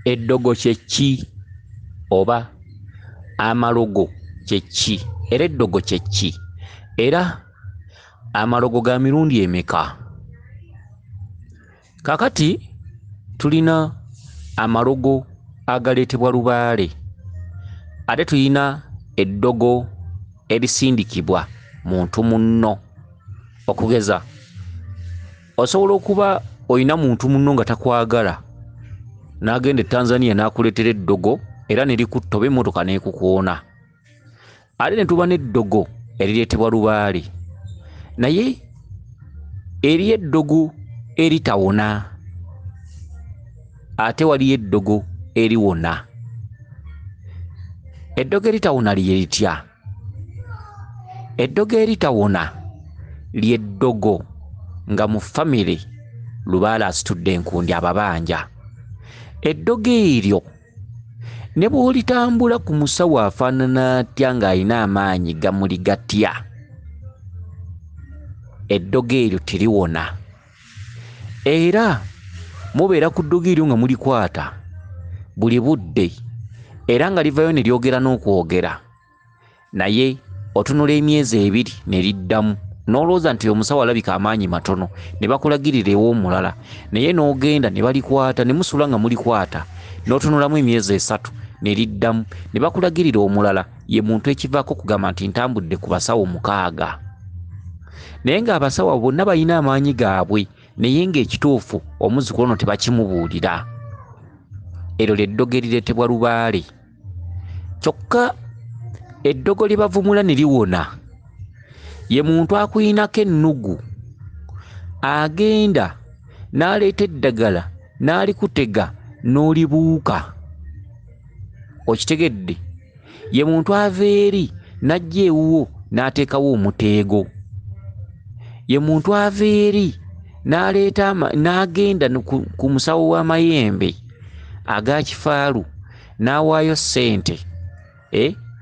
Eddogo kye ki oba amalogo kye ki? Era eddogo kye ki? Era amalogo ga mirundi emeka? Kaakati tulina amalogo agaleetebwa lubaale, ate tulina eddogo erisindikibwa muntu munno. Okugeza, osobola okuba olina muntu munno nga takwagala, n'agenda e Tanzania n'akuleetera eddogo era ne likutta oba emmotoka n'ekukoona. Ate ne tuba n'eddogo erireetebwa lubaale, naye eriyo eddogo eritawona, ate waliyo eddogo eriwona. Eddogo eritawona lye litya? Eddogo eritawona ly'eddogo nga mu famire lubaale asitudde enkundi ababanja. Eddogo eryo ne bw'olitambula ku musawo afaanana atya ng'alina amaanyi gamuli gatya, eddogo eryo teriwona. Era mubeera ku ddogo eryo nga mulikwata buli budde, era nga livayo ne lyogera n'okwogera, naye otunula emyezi ebiri ne liddamu, n'olowooza nti omusawo alabika amaanyi matono, ne bakulagirira ew'omulala, naye n'ogenda ne balikwata ne musula nga mulikwata, n'otunulamu emyezi 3 ne liddamu, ne bakulagirira omulala. Ye muntu ekivaako okugamba nti ntambudde ku basawo 6, naye ng'abasawo abo bonna balina amaanyi gaabwe, naye ng'ekituufu omuzzukulu ono tebakimubuulira. Eryo ly'eddogo erireetebwa lubaale. Kyokka eddogo lye bavumula ne liwona ye muntu akuyinako ennugu, agenda n'aleeta eddagala n'alikutega n'olibuuka. Okitegedde? Ye muntu ava eri n'ajja ewuwo n'ateekawo omuteego. Ye muntu ava eri n'aleeta n'agenda ku musawo w'amayembe aga kifaalu n'awaayo ssente,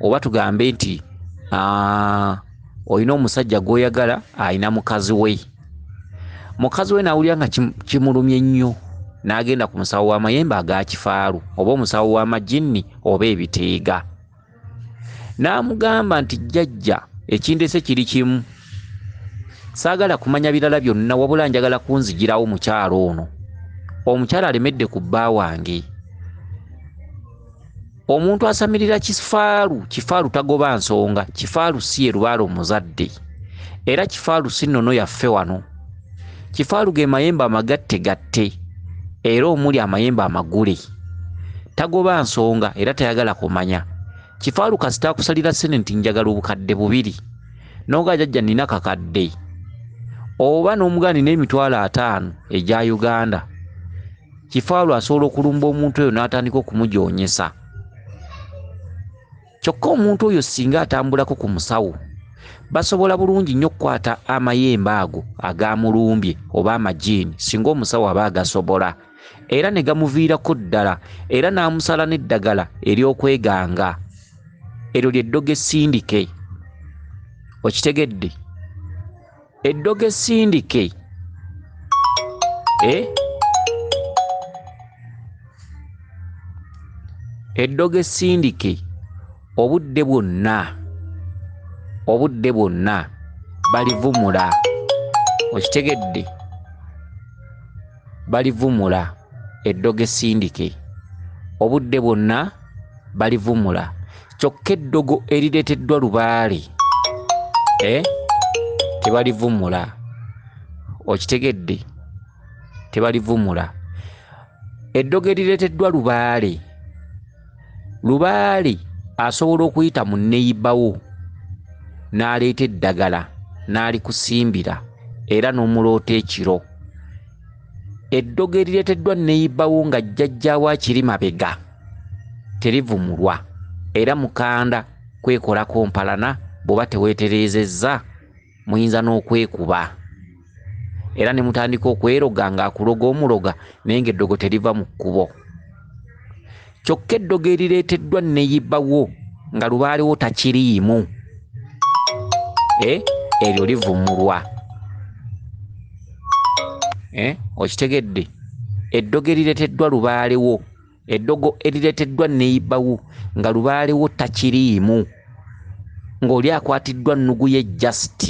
oba tugambe nti olina omusajja gw'oyagala alina mukazi we. Mukazi we n'awulira nga kimulumye nnyo, n'agenda ku musawo w'amayembe aga kifaalu oba omusawo w'amajinni oba ebiteega, n'amugamba nti jjajja ekindeese kiri kimu, saagala kumanya birala byonna, wabula njagala kunzigirawo mukyalo ono. Omukyala alemedde ku bba wange. Omuntu asamirira kifaalu, kifaalu tagoba nsonga, kifaalu si ye lubaale omuzadde, era kifaalu si nnono yaffe wano. Kifaalu ge mayembe amagattegatte era omuli amayembe amagule. Tagoba nsonga era tayagala kumanya. Kifaalu kasita akusalira ssente nti njagala obukadde 2, n'oga jjajja nnina kakadde, oba n'omugaa nina emitwalo 50 egya Uganda. Kifaalu asobola okulumba omuntu oyo n'atandika okumujoonyesa. Kyokka omuntu oyo singa atambulako ku musawo, basobola bulungi nnyo okukwata amayembe ago agamulumbye oba amajiini, singa omusawo aba agasobola, era ne gamuviirako ddala, era n'amusala n'eddagala ery'okweganga. Eryo ly'eddogo essindike. Okitegedde? Eddogo essindike. Eddogo essindike obudde bwonna, obudde bwonna balivumula. Okitegedde? Balivumula eddogo essindike obudde bwonna balivumula. Kyokka eddogo erireeteddwa lubaale, tebalivumula. Okitegedde? Tebalivumula. Eddogo erireeteddwa lubaale, lubaale asobola okuyita mu nneeyibawo n'aleeta eddagala n'alikusimbira era n'omuloota ekiro. Eddogo erireeteddwa nneeyibawo nga jjajjaawo akiri mabega terivumulwa, era mukanda kwekolako mpalana, bw'oba teweetereezezza muyinza n'okwekuba, era ne mutandika okweroga ng'akuloga omuloga, naye ng'eddogo teriva mu kkubo. Kyokka eddogo erireeteddwa nneeyibawo nga lubaalewo takiriimu, eryo livumulwa. Okitegedde? Eddogo erireeteddwa lubaalewo Eddogo erireeteddwa neighbour nga lubaalewo takiriimu, ng'oli akwatiddwa nnugu ye just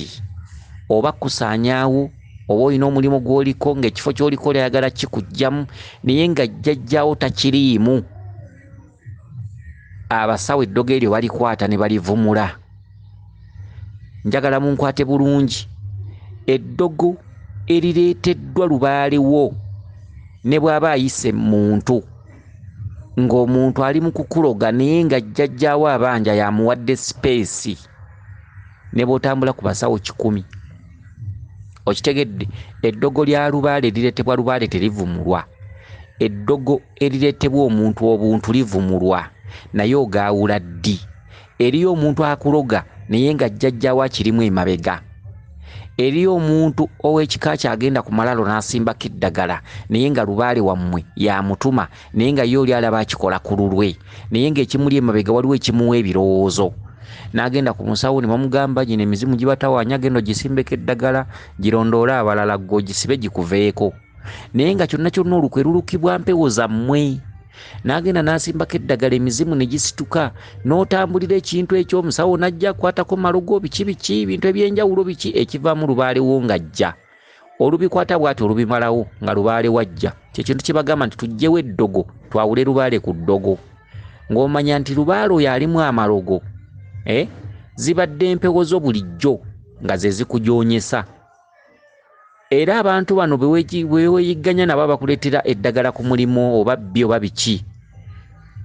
oba kusaanyaawo, oba olina omulimu gw'oliko ng'ekifo ky'oliko oyagala kikuggyamu naye nga jjajjaawo takiriimu. Abasawo eddogo eryo balikwata ne balivumula. Njagala munkwate bulungi. Eddogo erireeteddwa lubaalewo ne bw'aba ayise muntu, ng'omuntu ali mu kukuloga naye nga jjajjaawo abanja y'amuwadde sipeesi, ne bw'otambula ku basawo 100. Okitegedde? Eddogo lya lubaale erireetebwa lubaale terivumulwa. Eddogo erireetebwa omuntu obuntu livumulwa, naye ogaawula ddi? Eriyo omuntu akuloga naye nga jjajjaawo akirimu emabega. Eriyo omuntu ow'ekika ky'agenda ku malalo n'asimbako eddagala naye nga lubaale wammwe y'amutuma, naye nga ye oli alaba akikola ku lulwe, naye ng'ekimuli emabega waliwo ekimuwa ebirowoozo. N'agenda ku musawo ne bamugamba gino emizimu gibatawaanya, genda ogisimbeko eddagala girondoole abalala, ggwe ogisibe gikuveeko. Naye nga kyonna kyonna olukwe lulukibwa mpewo zammwe. N'agenda n'asimbako eddagala emizimu ne gisituka, n'otambulira ekintu ekyo, omusawo n'ajja akwatako malogo biki biki, ebintu eby'enjawulo biki, ekivaamu lubaalewo ng'ajja. Olubikwata bw'ati olubimalawo nga lubaale wajja. Kye kintu kye bagamba nti tuggyewo eddogo twawule lubaale ku ddogo. Ng'omanya nti lubaale oyo alimu amalogo, zibadde empewo zo bulijjo nga ze zikujoonyesa. Era abantu bano beweeyigganya nabo abakuleetera eddagala ku mulimu oba bbi oba biki,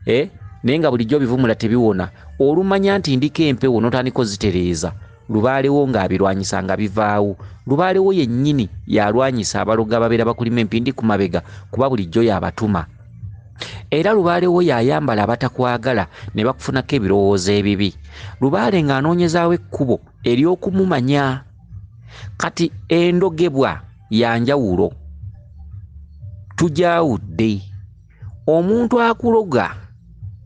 naye nga bulijjo bivumula tebiwona. Olumanya nti ndiko empewo n'otandika ozitereeza, lubaalewo ng'abirwanyisa nga bivaawo. Lubaalewo yennyini y'alwanyisa abalogo ababeera bakulima empindi ku mabega, kuba bulijjo y'abatuma. Era lubaalewo y'ayambala abatakwagala ne bakufunako ebirowoozo ebibi. Lubaale ng'anoonyezaawo ekkubo ery'okumumanya. Kati endogebwa ya njawulo, tugyawudde. Omuntu akuloga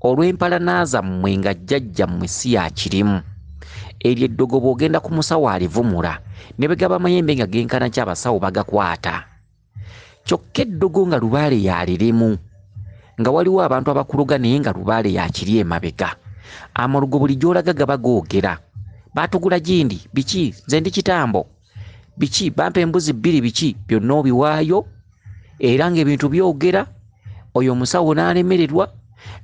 olw'empalana zammwe nga jjajjammwe si yakirimu, eryo eddogo bw'ogenda ku musawo alivumula, ne bwe gaba mayembe nga genkana ki abasawo bagakwata. Kyokka eddogo nga lubaale y'alirimu, nga waliwo abantu abakuloga naye nga lubaale yakiri emabega. Amalogo buli gy'olaga gaba googera. Baatugula gindi biki, nze ndi kitambo biki, bampa embuzi 2 biki, byonna obiwaayo era ng'ebintu byogera. Oyo omusawo n'alemererwa,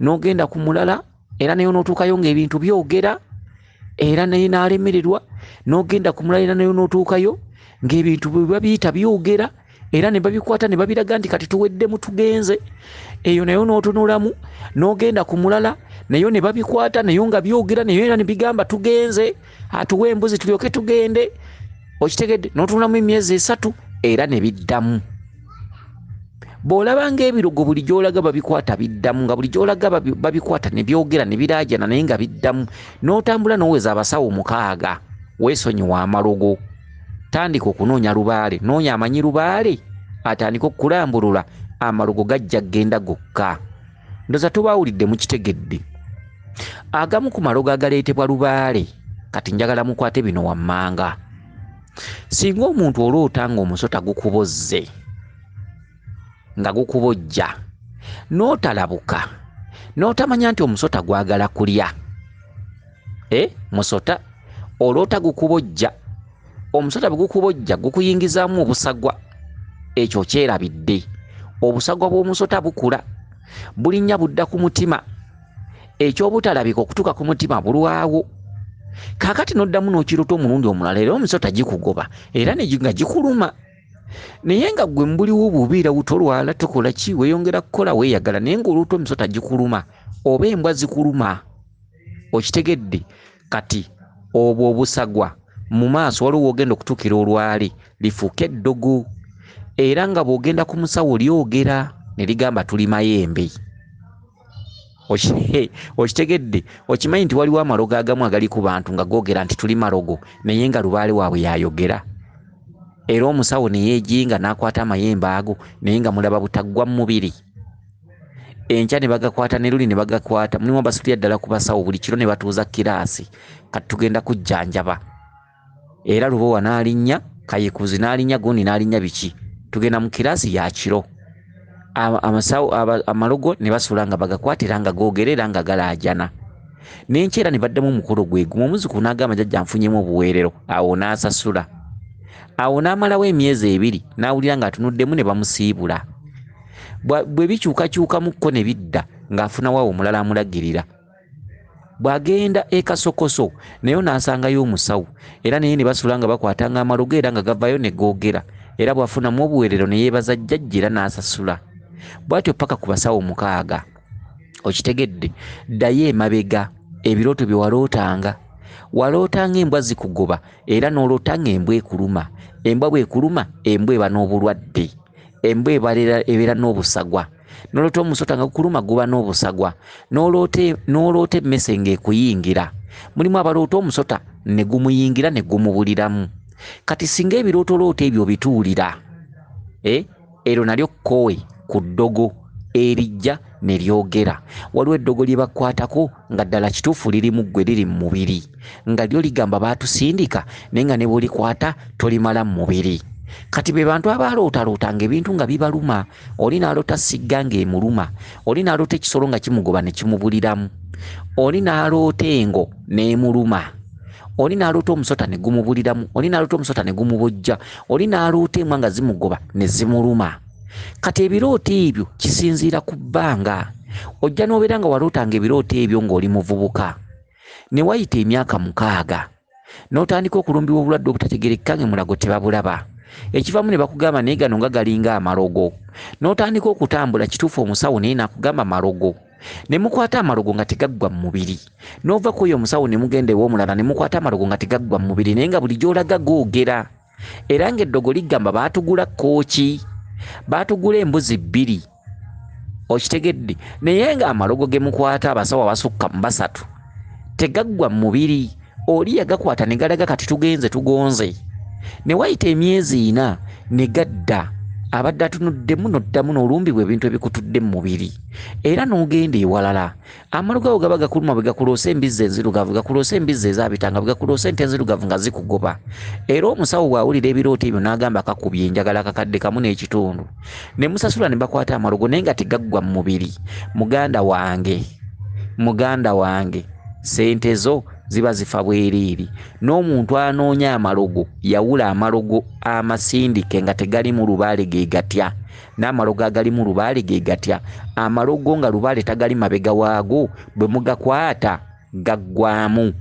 n'ogenda ku mulala era naye n'otuukayo ng'ebintu byogera, era naye n'alemererwa, n'ogenda ku mulala era naye n'otuukayo ng'ebintu bwe babiyita byogera, era ne babikwata ne babiraga nti kati tuweddemu tugenze. Eyo nayo n'otunulamu, n'ogenda ku mulala nayo ne babikwata nayo nga byogera, nayo era ne bigamba tugenze, atuwe embuzi tulyoke tugende. Okitegedde? N'otunulamu emyezi 3 era ne biddamu. Bw'olaba ng'ebirogo buli gy'olaga babikwata biddamu, nga buli gy'olaga babikwata ne byogera ne biraajana naye nga biddamu, n'otambula n'oweza abasawo 6, weesonyiwa amalogo. Tandika okunoonya lubaale, noonya amanyi lubaale atandika okukulambulula, amalogo gajja kgenda gokka. Ndowooza tubaawulidde mukitegedde. Agamu ku malogo agaleetebwa lubaale, kati njagala mukwate bino wammanga. Singa omuntu oloota ng'omusota gukubozze, nga gukubojja, n'otalabuka, n'otamanya nti omusota gwagala kulya. Musota oloota gukubojja, omusota bwe gukubojja gukuyingizaamu obusagwa, ekyo kyerabidde. Obusagwa bw'omusota bukula, bulinnya budda ku mutima, ekyobutalabika okutuuka ku mutima bulwawo. Kaakati n'oddamu n'okirota omulundi omulala, era omusota gikugoba era nga gikuluma. Naye nga ggwe mubuliwo bw'obeera tolwala, tokola ki, weeyongera kukola weeyagala, naye ng'oloota omusota gikuluma oba embwa zikuluma. Okitegedde? Kati obwo obusagwa mu maaso waliwo w'ogenda okutuukira olwale lifuuke eddogo, era nga bw'ogenda ku musawo lyogera ne ligamba tuli mayembe. Okitegedde? Okimanyi nti waliwo amalogo agamu agali ku bantu nga googera nti tuli malogo, naye nga lubaale waabwe y'ayogera. Era omusawo ne yeejinga n'akwata amayembe ago, naye nga mulaba butaggwa mu mubiri. Enkya ne bagakwata ne luli ne bagakwata, mulimu abasitulira ddala ku basawo buli kiro ne batuuza kiraasi, kati tugenda kujjanjaba. Era Lubowa n'alinnya, Kayikuzi n'alinnya, gundi n'alinnya biki, tugenda mu kiraasi ya kiro. Amasawo amalogo ne basula nga bagakwata era nga googera era nga galaajana. N'enkeera ne baddamu omukolo gwe gumu, omuzzukulu n'agamba jjajja nfunyemu obuweerero, awo n'asasula. Awo n'amalawo emyezi ebiri n'awulira ng'atunuddemu ne bamusiibula. Bwe bikyukakyukamukko ne bidda ng'afuna waawo omulala amulagirira. Bw'agenda e Kasokoso nayo n'asangayo omusawo era naye ne basula nga bakwatanga amalogo era nga gavaayo ne googera, era bw'afunamu obuweerero ne yeebaza jjajja era n'asasula. Bw'atyo paka ku basawo 6. Okitegedde? Ddayo emabega ebirooto bye walootanga. Walootanga embwa zikugoba era n'oloota ng'embwa ekuluma. Embwa bw'ekuluma, embwa eba n'obulwadde. Embwa ebeera n'obusagwa. N'oloota omusota nga gukuluma guba n'obusagwa. N'oloota emmese ng'ekuyingira. Mulimu abaloota omusota ne gumuyingira ne gumubuliramu. Kati singa ebirootolooto ebyo bituulira, eryo nalyo kkowe ku ddogo erijja ne lyogera. Waliwo eddogo lye bakwatako nga ddala kituufu liri mu ggwe, liri mu mubiri, nga lyo ligamba baatusindika, naye nga ne bw'olikwata tolimala mu mubiri. Kati be bantu abalootalootanga ebintu nga bibaluma. Oli n'aloota sigga ng'emuluma, oli n'aloota ekisolo nga kimugoba ne kimubuliramu, oli n'aloota engo n'emuluma, oli n'aloota omusota ne gumubuliramu, oli n'aloota omusota ne gumubojja, oli n'aloota embwa nga zimugoba ne zimuluma. Kati ebirooto ebyo kisinziira ku bbanga. Ojja n'obeera nga walootanga ebirooto ebyo ng'oli muvubuka, ne wayita emyaka 6 n'otandika okulumbibwa obulwadde obutategeerekeka ng'emulago tebabulaba. Ekivamu ne bakugamba naye gano nga galinga amalogo. N'otandika okutambula kituufu omusawo naye n'akugamba malogo. Ne mukwata amalogo nga tegaggwa mu mubiri. N'ova ku oyo omusawo ne mugenda ew'omulala ne mukwata amalogo nga tegaggwa mu mubiri, naye nga buli gy'olaga googera. Era ng'eddogo ligamba baatugula kkooki, baatugula embuzi 2. Okitegedde? Naye ng'amalogo ge mukwata abasawo abasukka mu 3 tegaggwa mu mubiri. Oli yagakwata ne galaga kati tugenze tugonze. Ne wayita emyezi 4 ne gadda. Abadde atunuddemu n'oddamu n'olumbibwa ebintu ebikutudde mu mubiri. Era n'ogenda ewalala. Amalogo ago gaba gakuluma bwe gakuloosa embizzi enzirugavu, gakuloosa embizzi ezaabitanga, bwe gakuloosa ente enzirugavu nga zikugoba. Era omusawo bw'awulira ebirooto ebyo n'agamba kakubye njagala akakadde 1 n'ekitundu. Ne musasula ne bakwata amalogo naye nga tegaggwa mu mubiri. Muganda wange, muganda wange, ssente zo ziba zifa bwereere. N'omuntu anoonya amalogo yawula amalogo amasindike nga tegalimu lubaale ge gatya, n'amalogo agalimu lubaale ge gatya. Amalogo nga lubaale tagali mabega waago, bwe mugakwata gaggwamu.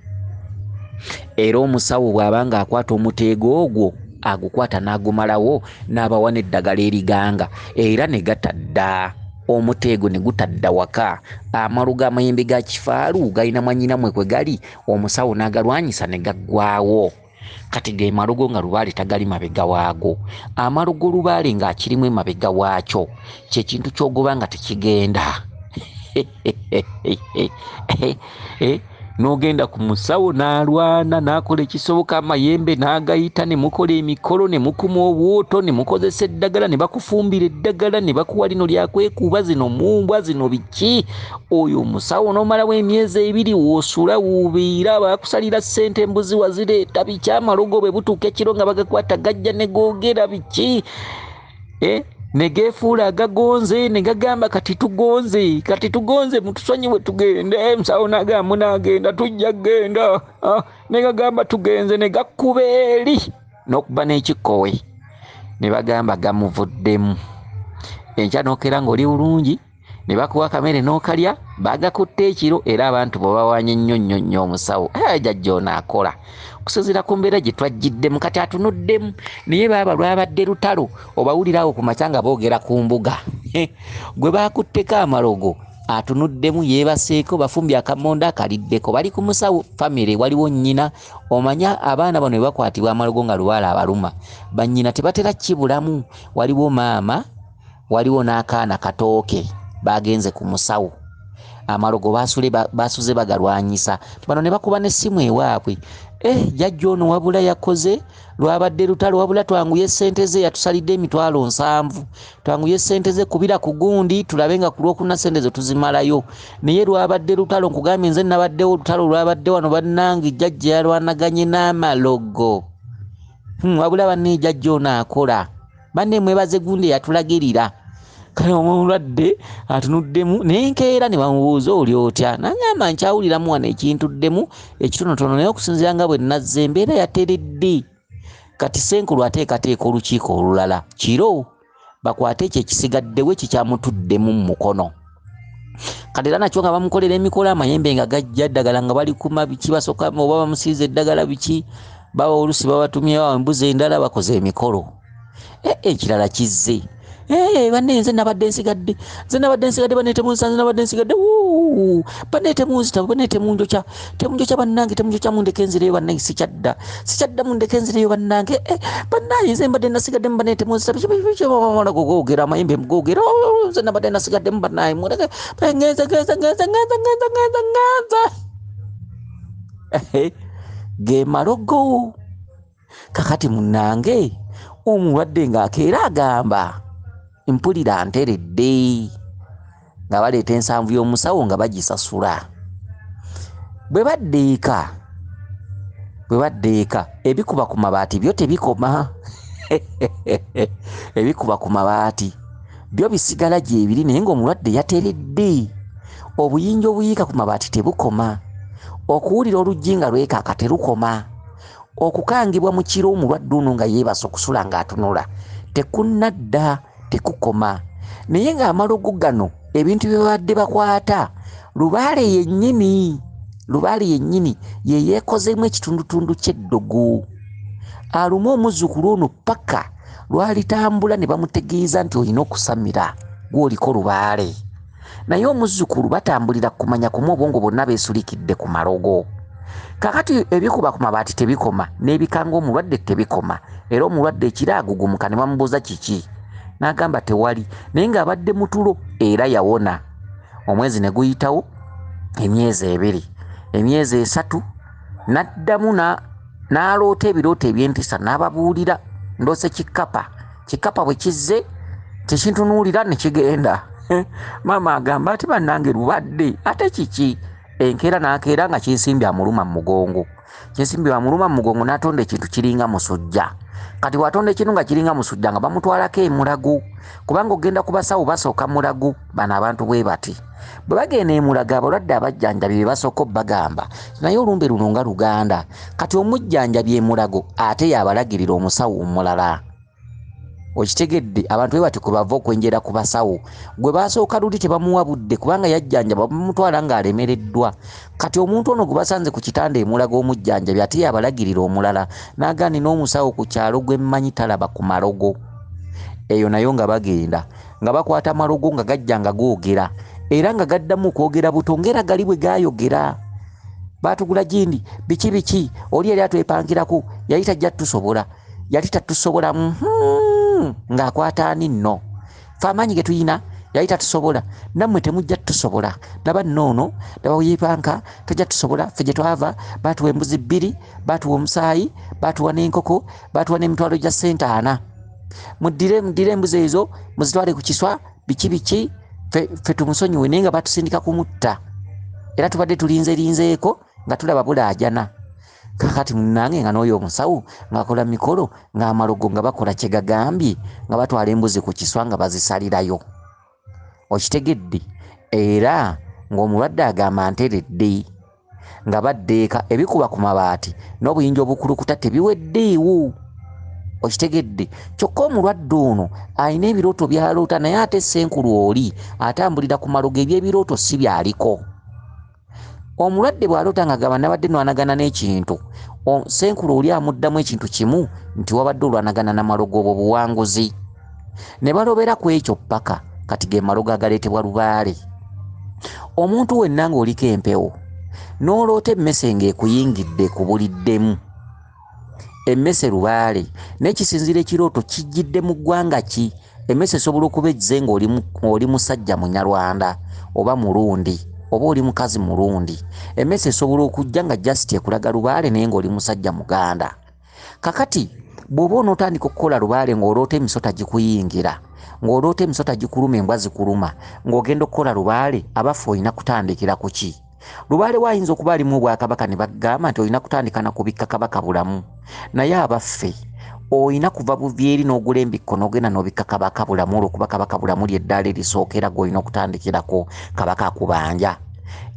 Era omusawo bw'aba ng'akwata omuteego ogwo agukwata n'agumalawo n'abawa n'eddagala eriganga, era ne gatadda omuteego ne gutadda waka. Amalogo amayembe ga kifaalu galina mwannyinamwe kwe gali, omusawo n'agalwanyisa ne gaggwawo. Kati ge malogo nga lubaale tagali mabega waago. Amalogo lubaale ng'akirimu emabega waakyo kye kintu ky'ogoba nga tekigenda. N'ogenda ku musawo n'alwana n'akola ekisoboka, amayembe n'agayita, ne mukola emikolo, ne mukuma obwoto, ne mukozesa eddagala, ne bakufumbira eddagala, ne bakuwa lino lyakwekuuba, zino mumbwa, zino biki. Oyo omusawo n'omalawo emyezi 2 w'osula wuubiira, baakusalira ssente embuzi wazireeta biki, amalogo bwe butuuka ekiro nga bagakwata gajja ne googera biki. Ne geefuula agagonze, ne gagamba kati tugonze, kati tugonze, mutusonyiwe tugende. Omusawo n'agamba munaagenda, tujja kugenda. Ne gagamba tugenze, ne gakuba eri n'okuba n'ekikkowe. Ne bagamba gamuvuddemu. Enkya n'okeera ng'oli bulungi, ne bakuwa akamere n'okalya, baagakutte ekiro, era abantu bo bawaanye nnyo nnyo nnyo omusawo. Jjajja ono akola. Okusinziira ku mbeera gye twajjiddemu, kati atunuddemu. Naye baaba lwabadde lutalo, obawulira awo ku makya nga boogera ku mbuga. Gwe baakutteko amalogo atunuddemu, yeebaseeko, bafumbye akamonda akaliddeko, bali ku musawo famire, waliwo nnyina. Omanya abaana bano bwe bakwatibwa amalogo nga lubaale abaluma, bannyina tebatera kibulamu. Waliwo maama, waliwo n'akaana katooke, baagenze ku musawo. Amalogo basuze bagalwanyisa. Bano ne bakuba n'essimu ewaabwe. Jjajja ono wabula yakoze, lwabadde lutalo, wabula twanguye ssente ze, yatusalidde emitwalo 70. Twanguye ssente ze kubira ku gundi, tulabe nga ku lwokuna ssente ze tuzimalayo. Naye lwabadde lutalo, nkugambye nze nabaddewo, olutalo lwabadde wano bannange, jjajja yalwanaganye n'amalogo. Wabula banne jjajja ono akola. Banne mwebaze gundi yatulagirira. Kale omulwadde atunuddemu n'enkeera ne bamubuuza oli otya, n'agamba nkyawuliramu wano ekintuddemu ekitonotono, naye okusinziira nga bwe nazze embeera yateredde. Kati Ssenkulu ateekateeka olukiiko olulala kiro bakwate ekyo ekisigaddewo ekikyamutuddemu mu mukono. Kati era nakyo nga bamukolera emikolo, amayembe nga gajja, eddagala nga balikuma biki, basooka oba bamusiiza eddagala biki, baba oluusi babatumyewo embuzi endala, bakoze emikolo. Ekirala kizze. Banne nze nabadde nsigadde, nze nabadde nsigadde, banne temunsanze, nabadde nsigadde, wuu, banne temunzita, banne temunjokya, temunjokya bannange, temunjokya, mundeke nzireyo bannange, sikyadda, sikyadda, mundeke nzireyo bannange, bannange nze mbadde nasigaddemu, banne temunzita, biki, biki, biki, bamala googera, amayembe googera, oh, nze nabadde nasigaddemu bannange, mundeke, ngenze, ngenze, ngenze, ngenze, ngenze, ngenze, ngenze. Ge malogo. Kakati munnange omulwadde ng'akeera agamba mpulira nteredde, nga baleeta ensanvu y'omusawo nga bagisasula. Bwe badda eka, bwe badda eka, ebikuba ku mabaati byo tebikoma. Ebikuba ku mabaati byo bisigala gyebiri, naye ng'omulwadde yateredde. Obuyinja obuyiika ku mabaati tebukoma. Okuwulira oluggi nga lwekaaka terukoma. Okukangibwa mu kiro omulwadde ono nga yeebase okusula ng'atunula tekunnadda, tekukoma. Naye ng'amalogo gano ebintu bye babadde bakwata, lubaale yennyini, lubaale yennyini ye yeekozeemu ekitundutundu ky'eddogo. Aluma omuzzukulu ono paka lwalitambula ne bamutegeeza nti olina okusamira, gw'oliko lubaale. Naye omuzzukulu batambulira kumanya kumu, obwongo bwonna beesulikidde ku malogo. Kakati ebikuba ku mabaati tebikoma, n'ebikanga omulwadde tebikoma. Era omulwadde ekiro agugumuka ne bamubuuza kiki, n'agamba tewali, naye ng'abadde mutulo era yawona. Omwezi ne guyitawo, emyezi ebiri, emyezi esatu, n'addamu n'aloota ebirooto eby'entiisa, n'ababuulira ndoose kikapa. Kikapa bwe kizze tekintunuulira ne kigenda. Maama agamba ati bannange lubadde ate kiki? Enkeera n'akeera nga Kinsimbi amuluma mu mugongo. Kinsimbi amuluma mu mugongo n'atonda ekintu kiringa musujja. Kati bw'atonda ekintu nga kiringa musujja nga bamutwalako emulago, kubanga ogenda ku basawo basooka mulago, bano abantu bwe bati. Bwe bagenda emulago abalwadde abajjanjabi be basooka obbagamba, naye olumbe luno nga luganda. Kati omujjanjabi emulago ate y'abalagirira omusawo omulala. Okitegedde, abantu bwe bati kwe bava okwenjera ku basawo. Gwe basooka luli tebamuwa budde kubanga yajjanjaba bamutwala ng'alemereddwa. Kati omuntu ono gwe basanze ku kitanda emulago omujjanjabi ate y'abalagirira omulala, n'agaana n'omusawo ku kyalo gwe mmanyi talaba ku malogo. Eyo nayo nga bagenda nga bakwata amalogo nga gajja nga googera, era nga gaddamu okwogera buto ng'era gali bwe gaayogera. Baatugula gindi biki biki, oli yali atwepankirako, yali tajja tusobola, yali tatusobola, ng'akwata ani nno. Ffe amaanyi ge tuyina yali tatusobola, nammwe temujja tusobola. Laba nno ono, laba weepanka, tojja tusobola. Ffe gye twava baatuwa embuzi bbiri, baatuwa omusaayi, baatuwa n'enkoko, baatuwa n'emitwalo gya ssente ana. Muddire, muddire embuzi ezo muzitwale ku kiswa, biki biki, ffe tumusonyiwe, naye nga batusindika kumutta. Era tubadde tulinzerinzeeko nga tulaba bulaajana. Kakati munnange nga n'oyo omusawo ng'akola mikolo, ng'amalogo nga bakola kye gagambye, nga batwala embuzi ku kiswa nga bazisalirayo. Okitegedde? Era ng'omulwadde agamba nteredde, nga badda eka, ebikuba ku mabaati n'obuyinja obukulukuta tebiweddeewo. Okitegedde? Kyokka omulwadde ono alina ebirooto by'aloota, naye ate Ssenkulu oli atambulira ku malogo, eby'ebirooto si by'aliko. Omulwadde bw'aloota ng'agamba nabadde nwanagana n'ekintu, Ssenkulu oli amuddamu ekintu kimu nti wabadde olwanagana n'amalogo, obwo buwanguzi. Ne balobera ku ekyo ppaka, kati ge malogo agaleetebwa lubaale. Omuntu wenna ng'oliko empewo, n'oloota emmese ng'ekuyingidde ekubuliddemu. Emmese lubaale, naye kisinziira ekirooto kijjidde mu ggwanga ki? Emmese esobola okuba ezze ng'oli musajja Munyarwanda oba Mulundi, oba oli mukazi Mulundi. Emmese esobola okujja nga just ekulaga lubaale naye ng'oli musajja Muganda. Kakati bw'oba onootandika okukola lubaale ng'oloota emisota gikuyingira, ng'oloota emisota gikuluma, embwa zikuluma, ng'ogenda okukola lubaale, abaffe olina kutandikira ku ki? Lubaale we ayinza okuba alimu obwakabaka ne bagamba nti olina kutandika na kubikka kabaka bulamu. Naye abaffe Olina kuva buvi eri n'ogula embikko n'ogenda n'obikka Kabaka Bulamu, olwokuba Kabaka Bulamu ly'eddaala erisookera gw'olina okutandikirako. Kabaka akubanja.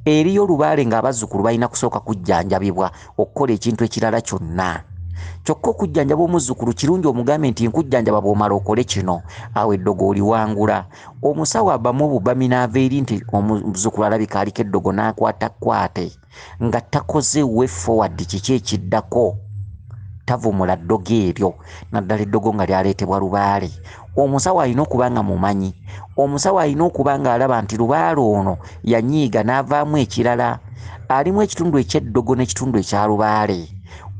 Eriyo lubaale ng'abazzukulu balina kusooka kujjanjabibwa okukola ekintu ekirala kyonna. Kyokka okujjanjaba omuzzukulu kirungi omugambe nti nkujjanjaba bw'omala okole kino, awo eddogo oliwangula. Omusawo abamu obubami n'ava eri nti omuzzukulu alabika aliko eddogo n'akwata kwate nga takoze way forward kiki ekiddako, tavumula ddogo eryo, naddala eddogo nga lyaleetebwa lubaale. Omusawo alina okuba nga mumanyi, omusawo alina okuba nga alaba nti lubaale ono yanyiiga n'avaamu ekirala, alimu ekitundu eky'eddogo n'ekitundu ekya lubaale.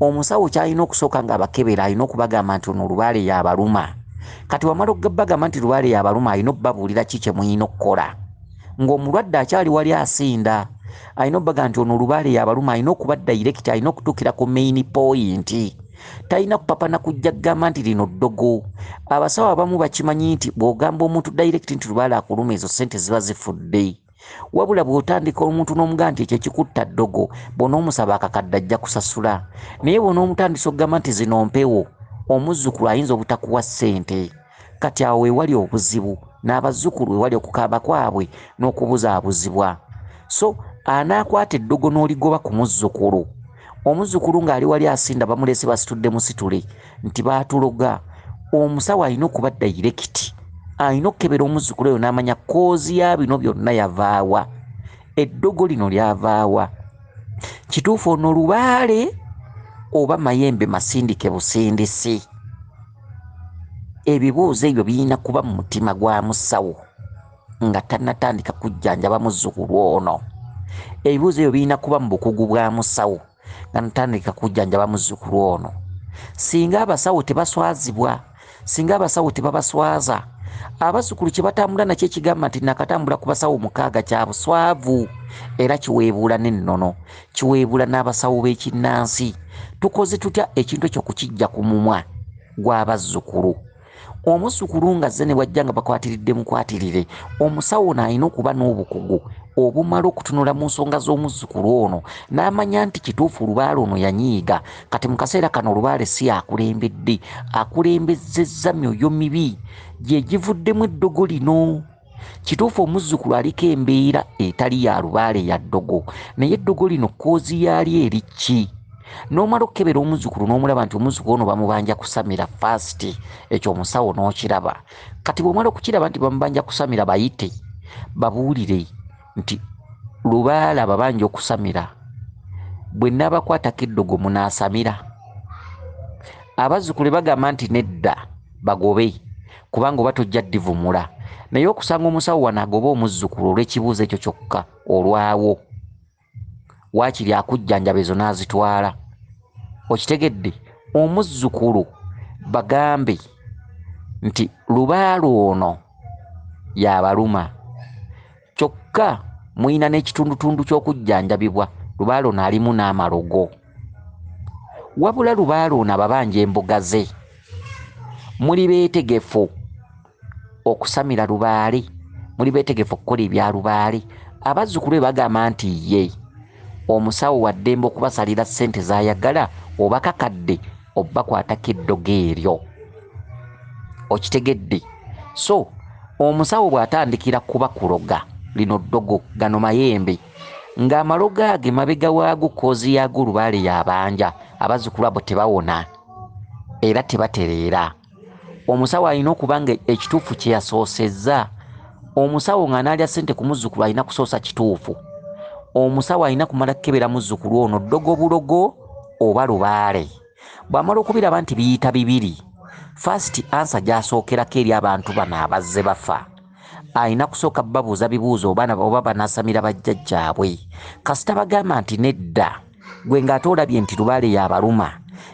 Omusawo ky'alina okusooka ng'abakebera alina okubagamba nti ono lubaale y'abaluma. Kati wamala okubagamba nti lubaale y'abaluma, alina okubabuulira ki kye mulina okukola. Ng'omulwadde akyali wali asinda, alina okubagamba nti ono lubaale y'abaluma, alina okuba direct, alina okutuukira ku main point. Talina kupapa na kujja kugamba nti lino ddogo. Abasawo abamu bakimanyi nti bw'ogamba omuntu direct nti lubaale akuluma, ezo ssente ziba zifudde. Wabula bw'otandika omuntu n'omugamba nti ekyo ekikutta ddogo, bw'onoomusaba akakadde ajja kusasula. Naye bw'onoomutandisa okugamba nti zino mpewo, omuzzukulu ayinza obutakuwa ssente. Kati awo wewali obuzibu, n'abazzukulu wewali okukaaba kwabwe n'okubuzaabuzibwa. So anaakwata eddogo n'oligoba ku muzzukulu, omuzzukulu ng'ali wali asinda bamuleese basitudde musitule nti baatuloga. Omusawo alina okuba direct, alina okukebera omuzzukulu oyo n'amanya cause ya bino byonna yavaawa, eddogo lino lyavaawa. Kituufu ono lubaale oba mayembe masindike busindisi? Ebibuuzo ebyo birina kuba mu mutima gwa musawo nga tannatandika kujjanjaba muzzukulu ono. Ebibuuzo ebyo birina kuba mu bukugu bwa musawo nga natandika kujjanjaba muzzukulu ono. Singa abasawo tebaswazibwa, singa abasawo tebabaswaza, abazzukulu kye batambula nakyo ekigamba nti nakatambula ku basawo 6 kya buswavu, era kiweebuula n'ennono, kiweebuula n'abasawo b'ekinnansi. Tukoze tutya ekintu ekyo okukijja ku mumwa gw'abazzukulu? Omuzzukulu nga azze ne wajja nga bakwatiridde mukwatirire, omusawo ono alina okuba n'obukugu obumala okutunula mu nsonga z'omuzzukulu ono n'amanya nti kituufu lubaale ono yanyiiga. Kati mu kaseera kano lubaale si akulembedde, akulembezezza myoyo mibi gye givuddemu eddogo lino. Kituufu omuzzukulu aliko embeera etali ya lubaale ya ddogo, naye eddogo lino cause yaalyo eri ki? N'omala okukebera omuzzukulu n'omulaba nti omuzzukulu ono bamubanja kusamira fast, ekyo omusawo n'okiraba. Kati bw'omala okukiraba nti bamubanja kusamira, bayite babuulire nti lubaale ababanja okusamira, bwe nnaabakwatako eddogo munaasamira. Abazzukulu bagamba nti nedda, bagobe, kubanga oba tojja ddivumula. Naye okusanga omusawo wano agoba omuzzukulu olw'ekibuuzo ekyo kyokka olwawo, waakiri akujjanjaba ezo n'azitwala. Okitegedde? Omuzzukulu bagambe nti lubaale ono y'abaluma, kyokka mulina n'ekitundutundu ky'okujjanjabibwa, lubaale ono alimu n'amalogo. Wabula lubaale ono ababanja embuga ze, muli beetegefu okusamira lubaale, muli beetegefu okukola ebya lubaale. Abazzukulu be bagamba nti ye omusawo wa ddembe okubasalira ssente z'ayagala oba kakadde obbakwatako eddogo eryo. Okitegedde? So omusawo bw'atandikira kuba kuloga lino ddogo, gano mayembe, ng'amalogo ago emabega waago cause yaago lubaale y'abanja, abazzukulu abo tebawona era tebatereera. Omusawo alina okuba nga ekituufu kye yasoosezza. Omusawo ng'anaalya ssente ku muzzukulu alina kusoosa kituufu. Omusawo alina kumala kukebera muzzukulu ono ddogo bulogo oba lubaale. Bw'amala okubiraba nti biyita bibiri, first answer gy'asookerako eri abantu bano abazze bafa, alina kusooka babuuza bibuuzo oba banaasamira bajjajjaabwe. Kasita bagamba nti nedda, gwe ng'ate olabye nti lubaale y'abaluma,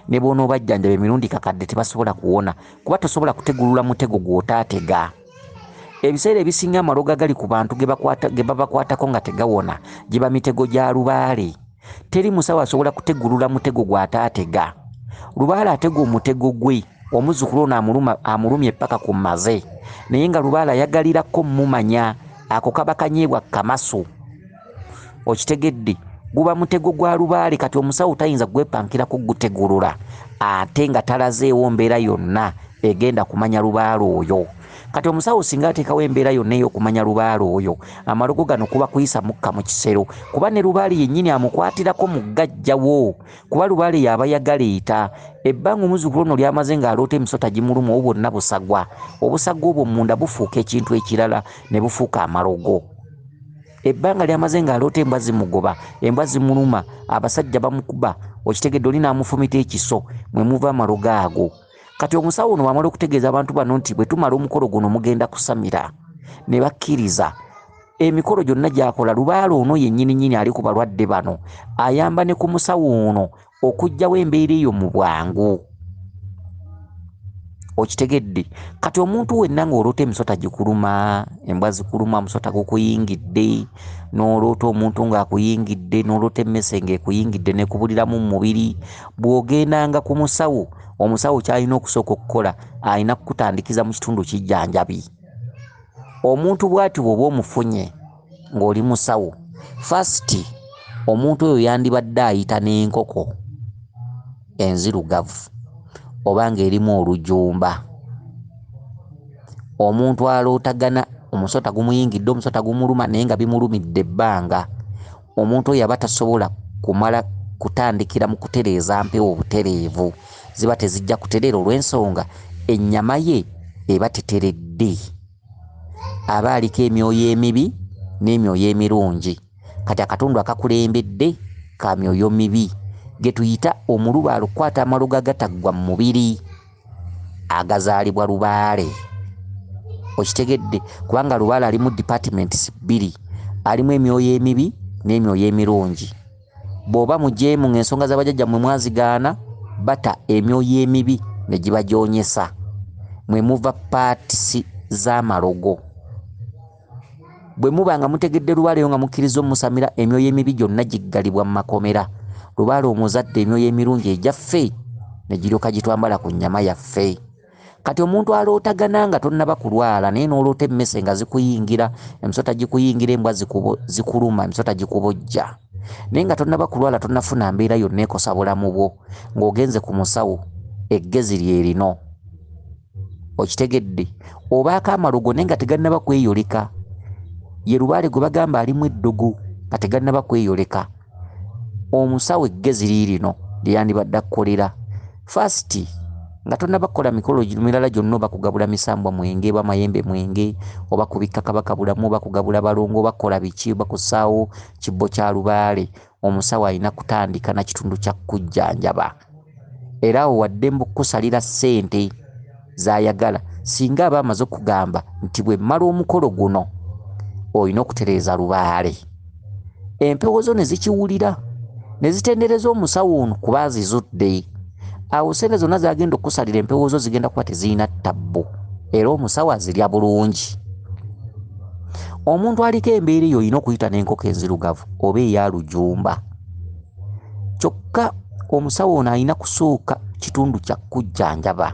ne bw'onoobajjanjaba emirundi kakadde tebasobola kuwona, kuba tosobola kutegulula mutego gw'otaatega. Ebiseera ebisinga amalogo agali ku bantu ge babakwatako nga tegawona giba mitego gya lubaale. Teri musawo asobola kutegulula mutego gw'ataatega. Lubaale atega omutego gwe, omuzzukulu ono amulumye ppaka ku mmaze, naye nga lubaale ayagalirako mmumanya, ako kaba kanyeebwa kamasu. Okitegedde? Guba mutego gwa lubaale. Kati omusawo tayinza gwepankirako gutegulula ate nga talazeewo mbeera yonna egenda kumanya lubaale oyo. Kati omusawo singa ateekawo embeera yonna ey'okumanya lubaale oyo, amalogo gano kuba kuyisa mukka mu kisero, kuba ne lubaale yennyini amukwatirako mu gajjawo, kuba lubaale y'aba yagaleeta. Ebbanga omuzzukulu ono ly'amaze ng'aloota emisota gimuluma, obwo bwonna busagwa. Obusagwa obwo munda bufuuka ekintu ekirala ne bufuuka amalogo. Ebbanga ly'amaze ng'aloota embwa zimugoba, embwa zimuluma, abasajja bamukuba, okitegedde, oli n'amufumita ekiso, mwe muva amalogo ago. Kati omusawo ono bw'amala okutegeeza abantu bano nti bwe tumala omukolo guno mugenda kusamira, ne bakkiriza. Emikolo gyonna gy'akola, lubaale ono yennyini nnyini ali ku balwadde bano, ayamba ne ku musawo ono okuggyawo embeera eyo mu bwangu. Okitegedde? Kati omuntu wenna ng'oloota emisota gikuluma, embwa zikuluma, omusota gukuyingidde, n'oloota omuntu ng'akuyingidde, n'oloota emmese ng'ekuyingidde n'ekubuliramu mu mubiri, bw'ogendanga ku musawo, omusawo ky'alina okusooka okukola, alina kukutandikiza mu kitundu kijjanjabi. Omuntu bw'ati bw'oba omufunye ng'oli musawo, first omuntu oyo yandibadde ayita n'enkoko enzirugavu oba ng'erimu olujumba. Omuntu alootagana omusota gumuyingidde, omusota gumuluma naye nga bimulumidde ebbanga, omuntu oyo aba tasobola kumala kutandikira mu kutereeza mpewo butereevu, ziba tezijja kutereera olw'ensonga ennyama ye eba teteredde. Aba aliko emyoyo emibi n'emyoyo emirungi. Kati akatundu akakulembedde ka myoyo mibi ge tuyita omulubaale, okukwata amalogo agataggwa mu mubiri agazaalibwa lubaale. Okitegedde? Kubanga lubaale alimu departments bbiri, alimu emyoyo emibi n'emyoyo emirungi. Bw'oba mujeemu ng'ensonga z'abajjajjammwe mwazigaana, bata emyoyo emibi ne gibajoonyesa, mwe muva paatisi z'amalogo. Bwe muba nga mutegedde lubaale nga mukkiriza omusamira, emyoyo emibi gyonna giggalibwa mu makomera. Lubaale omuzadde emyoyo emirungi egyaffe ne giryoka gitwambala ku nnyama yaffe. Kati omuntu alootagana nga tonnaba kulwala, naye n'oloota emmese nga zikuyingira, emisota gikuyingira, embwa zikuluma, emisota gikubojja, naye nga tonnaba kulwala, tonnafuna mbeera yonna ekosa bulamu bwo, ng'ogenze ku musawo, eggezi lye lino. Okitegedde? Obaako amalogo naye nga tegannaba kweyoleka. Ye lubaale gwe bagamba alimu eddogo nga tegannaba kweyoleka. Omusawo eggezi liirino lye yandibadde akkolera. First nga tonnaba kukola mikolo mirala gyonna, oba kugabula misambwa mwenge, oba mayembe mwenge, oba kubikka kabaka bulamu, oba kugabula balongo, oba kukola biki, oba kussaawo kibbo kya lubaale, omusawo alina kutandika na kitundu kya kujjanjaba. Era awo waddembe okukusalira ssente z'ayagala, singa aba amaze okugamba nti bwe mmala omukolo guno olina okutereeza lubaale. Empewo zo ne zikiwulira ne zitendereza omusawo ono kuba azizudde. Awo ssente zonna z'agenda okukusalira empewo zo zigenda kuba tezirina ttabbu, era omusawo azirya bulungi. Omuntu aliko embeera eyo olina okuyita n'enkoko enzirugavu oba eya lujumba. Kyokka omusawo ono alina kusooka kitundu kya kujjanjaba.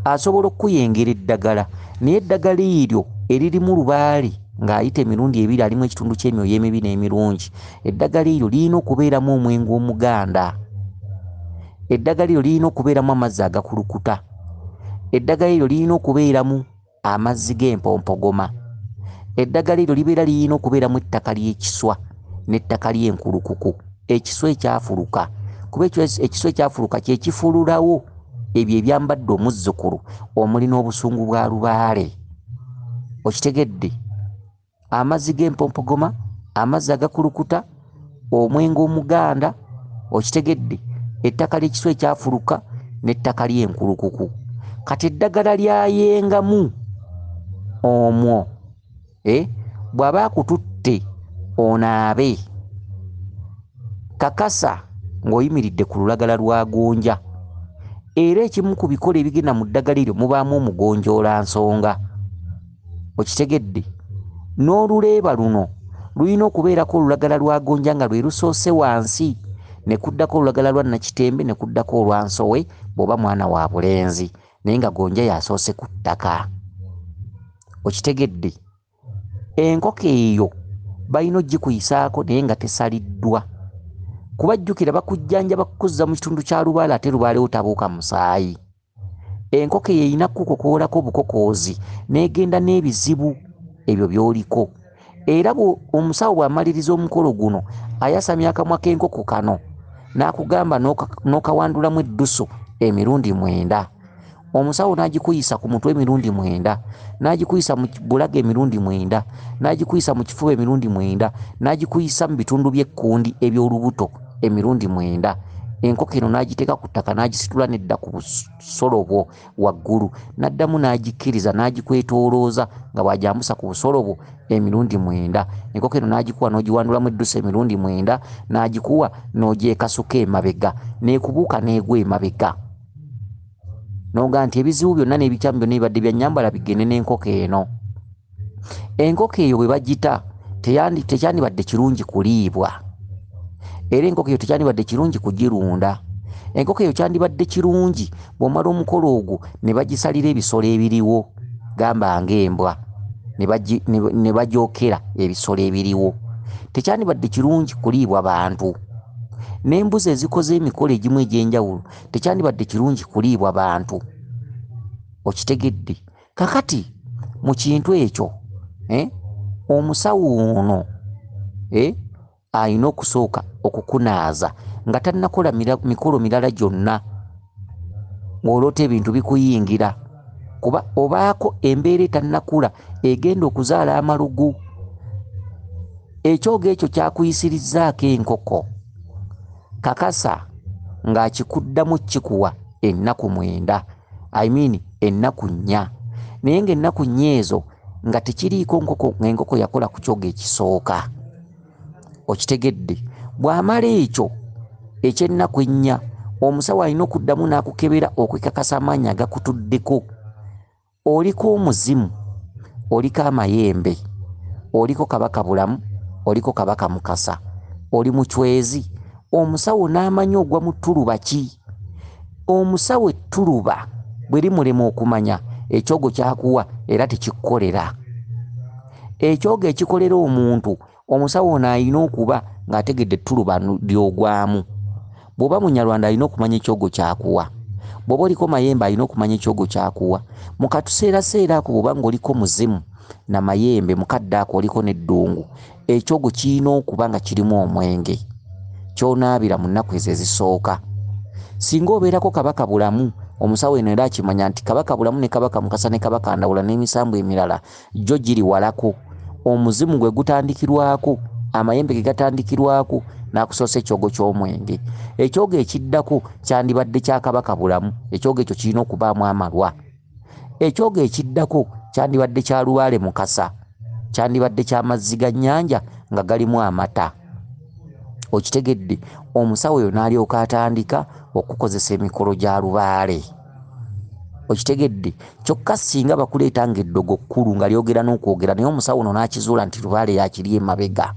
Asobola okukuyengera eddagala, naye eddagala eryo eririmu lubaale ng'ayita emirundi ebiri, alimu ekitundu ky'emyoyo emibi n'emirungi, eddagala eryo lirina okubeeramu omwenge omuganda. Eddagala eryo lirina okubeeramu amazzi agakulukuta. Eddagala eryo lirina okubeeramu amazzi g'empompogoma. Eddagala eryo libeera lirina okubeeramu ettaka ly'ekiswa n'ettaka ly'enkulukuku, ekiswa ekyafuluka, kuba ekiswa ekyafuluka kye kifululawo ebyo ebyambadde omuzzukulu omuli n'obusungu bwa lubaale. Okitegedde? Amazzi g'empompogoma, amazzi agakulukuta, omwenge omuganda, okitegedde, ettaka ly'ekiswa ekyafuluka n'ettaka ly'enkulukuku. Kati eddagala lyayengamu omwo, bw'aba akututte onaabe, kakasa ng'oyimiridde ku lulagala lwa gonja. Era ekimu ku bikola ebigenda mu ddagala eryo mubaamu omugonjoola nsonga. Okitegedde? N'oluleeba luno lulina okubeerako olulagala lwa gonja nga lwe lusoose wansi, ne kuddako olulagala lwa Nakitembe, ne kuddako olwa Nsowe bw'oba mwana wa bulenzi, naye nga gonja y'asoose ku ttaka. Okitegedde? Enkoko eyo Balina ogikuyisaako naye nga tesaliddwa, kuba jjukira bakujjanjaba kukuzza mu kitundu kya lubaale, ate lubaale otabuuka musaayi. Enkoko eyo erina kukukokoolako obukokoozi n'egenda n'ebizibu ebyo by'oliko. Era omusawo bw'amaliriza omukolo guno ayasamya akamwa k'enkoko kano n'akugamba n'okawandulamu eddusu emirundi 9. Omusawo n'agikuyisa ku mutwe emirundi 9, n'agikuyisa mu bulago emirundi 9, n'agikuyisa mu kifuba emirundi 9, n'agikuyisa mu bitundu by'ekkundi eby'olubuto emirundi 9. Enkoko eno n'agiteeka ku ttaka n'agisitula n'edda ku busolo bwo waggulu, n'addamu n'agikkiriza n'agikwetoolooza nga bw'agyambusa ku busolo bwo emirundi 9. Enkoko eno n'agikuwa n'ogiwandulamu eddusu emirundi 9, n'agikuwa n'ogyekasuka emabega, n'ekubuuka n'egwa emabega. N'oga nti ebizibu byonna n'ebikyamu byonna ebibadde bya nnyambala bigende n'enkoko eno. Enkoko eyo bwe bagita tekyandibadde kirungi kuliibwa, era enkoko eyo tekyandibadde kirungi kugirunda. Enkoko eyo kyandibadde kirungi bw'omala omukolo ogwo ne bagisalira ebisolo ebiriwo, gamba ng'embwa, ne bagyokera ebisolo ebiriwo. Tekyandibadde kirungi kuliibwa bantu. N'embuzi ezikoze emikolo egimu egy'enjawulo tekyandibadde kirungi kuliibwa bantu. Okitegedde? Kakati mu kintu ekyo omusawo ono alina okusooka okukunaaza nga tannakola mikolo mirala gyonna, ng'oloota ebintu bikuyingira, kuba obaako embeera etannakula egenda okuzaala amalugu. Ekyogo ekyo kyakuyisirizzaako enkoko, kakasa ng'akikuddamu kikuwa ennaku 9, I mean ennaku 4, naye ng'ennaku 4 ezo nga tekiriiko nkoko, ng'enkoko yakola ku kyogo ekisooka. Okitegedde? Bw'amala ekyo eky'ennaku 4, omusawo alina okuddamu n'akukebera okwekakasa amaanyi agakutuddeko. Oliko omuzimu, oliko amayembe, oliko Kabaka Bulamu, oliko Kabaka Mukasa, oli mucwezi. Omusawo n'amanya ogwa mu ttuluba ki. Omusawo ettuluba bwe limulema okumanya, ekyogo kyakuwa era tekikukolera. Ekyogo ekikolera omuntu, omusawo ono alina okuba ng'ategedde ettuluba ly'ogwamu. Bw'oba Munyarwanda alina okumanya ekyogo kyakuwa. Bw'oba oliko mayembe alina okumanya ekyogo kyakuwa. Mu katuseeraseera ako bw'oba ng'oliko muzimu na mayembe, mu kadde ako oliko n'eddungu, ekyogo kirina okuba nga kirimu omwenge ky'onaabira mu nnaku ezo ezisooka. Singa obeerako Kabaka Bulamu, omusawo eno era akimanya nti Kabaka Bulamu ne Kabaka Mukasa ne Kabaka Ndawula n'emisambu emirala gyo giri walako. Omuzimu gwe gutandikirwako, amayembe ge gatandikirwako, n'akusoosa ekyogo ky'omwenge. Ekyogo ekiddako kyandibadde kya Kabaka Bulamu, ekyogo ekyo kirina okubaamu amalwa. Ekyogo ekiddako kyandibadde kya Lubaale Mukasa, kyandibadde kya mazzi ga nnyanja nga galimu amata. Okitegedde? Omusawo oyo n'alyoka atandika okukozesa emikolo gya lubaale. Okitegedde? Kyokka singa bakuleeta ng'eddogo kkulu nga lyogera n'okwogera, naye omusawo ono n'akizuula nti lubaale yakiri emabega,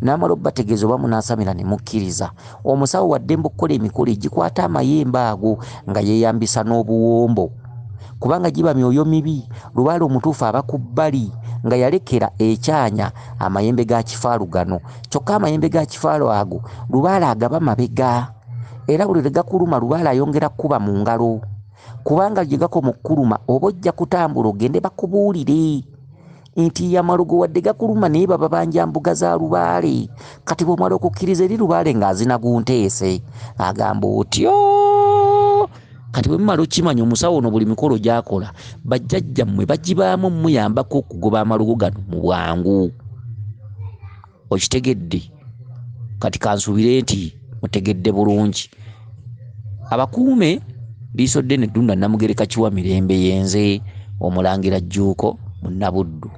n'amala obbategeeza oba munaasamira ne mukkiriza. Omusawo wa ddembe okukola emikolo egikwata amayembe ago nga yeeyambisa n'obuwombo, kubanga giba myoyo mibi. Lubaale omutuufu aba ku bbali nga yalekera ekyanya amayembe ga kifaalu gano. Kyokka amayembe ga kifaalu ago lubaale agaba mabega, era buli lwe gakuluma lubaale ayongera kukuba mu ngalo, kubanga gye gakoma okukuluma oba ojja kutambula ogende bakubuulire nti amalogo wadde gakuluma naye baba banja mbuga za lubaale. Kati bw'omala okukkiriza eri lubaale ng'azina gunteese, agamba otyo. Kati bwe mumala okukimanya omusawo ono buli mikolo gy'akola bajjajjammwe bagibaamu muyambako okugoba amalogo gano mu bwangu. Okitegedde? Kati kansuubire nti mutegedde bulungi. Abakuume liiso ddene Ddunda Namugereka Kiwa Mirembe yenze Omulangira Jjuuko Munnabuddu.